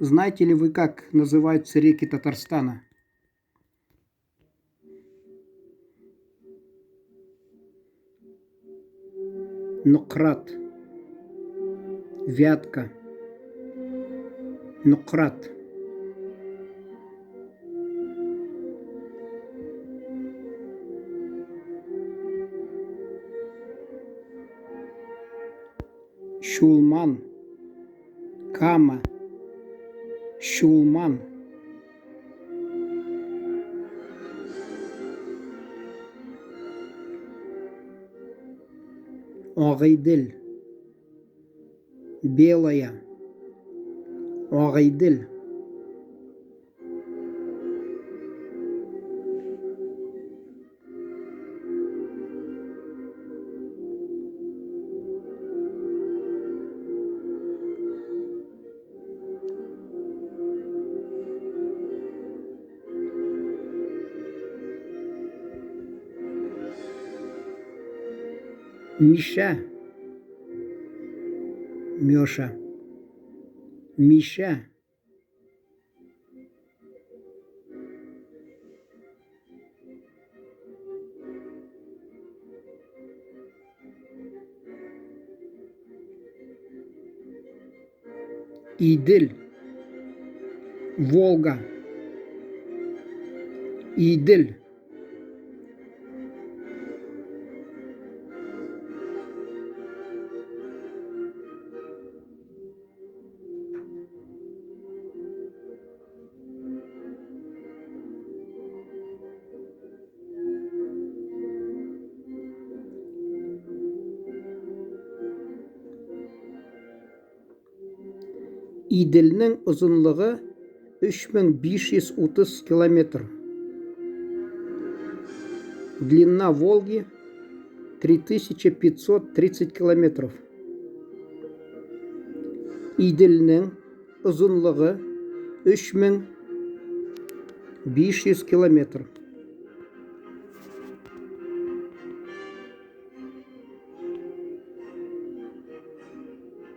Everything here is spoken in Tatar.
Знаете ли вы, как называются реки Татарстана? Нократ. Вятка. Нократ. Чулман. Кама. Чулман. Агыйдел. Белая. Агыйдел. Мишә. Меша. Мишә. Идел. Волга. Идел. Иделнең озынлыгы 3530 километр. Длина Волги 3530 километров. Иделнең озынлыгы 3500 километр.